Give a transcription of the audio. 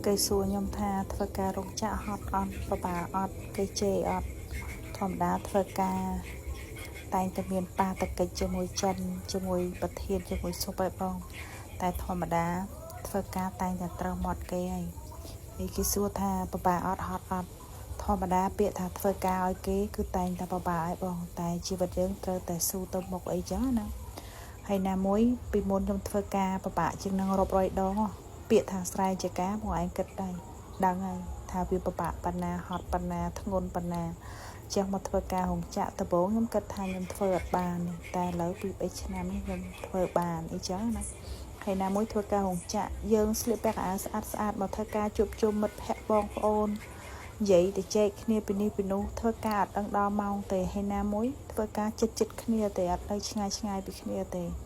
គេសួរខ្ញុំថាធ្វើការរោងចក្រហត់អត់ពិបាកអត់គេជេរអត់ធម្មតាធ្វើការតែងតែមានប៉ាតកិច្ចជាមួយចិនជាមួយប្រធានជាមួយសុបឯបង តែធម្មតាធ្វើការតែងតែត្រូវមាត់គេហើយហើយគេសួរថាពិបាកអត់ហត់អត់ធម្មតាពាក្យថាធ្វើការឲ្យគេគឺតែងតែពិបាកឲ្យបង តែជីវិតយើងត្រូវតែស៊ូទៅមុខអីចឹងណាហើយណាមួយពីមុនខ្ញុំធ្វើការពិបាកជាងនឹងរាប់រយដងហ៎ពាក្យថាស្រែជាការបងឯងគិតដែរដឹងហើយថាវាពិបាកប៉ុណ្ណាហត់ប៉ុណ្ណាធ្ងន់ប៉ុណ្ណាចេះមកធ្វើការរោងចក្រដំបូងខ្ញុំគិតថាខ្ញុំធ្វើអត់បានទេតែឥឡូវពី3ឆ្នាំនេះខ្ញុំធ្វើបានអីចឹងណាហើយណាមួយធ្វើការរោងចក្រយើងស្លៀកពាក់អាវស្អាតស្អាតមកធ្វើការជួបជុំមិត្តភ័ក្តិបងប្អូននិយាយទៅចែកគ្នាពីនេះពីនោះធ្វើការអត់ដឹងដល់ម៉ោងទេហើយណាមួយធ្វើការចិត្តចិត្តគ្នាទេអត់នៅឆ្ងាយឆ្ងាយពីគ្នាទេ។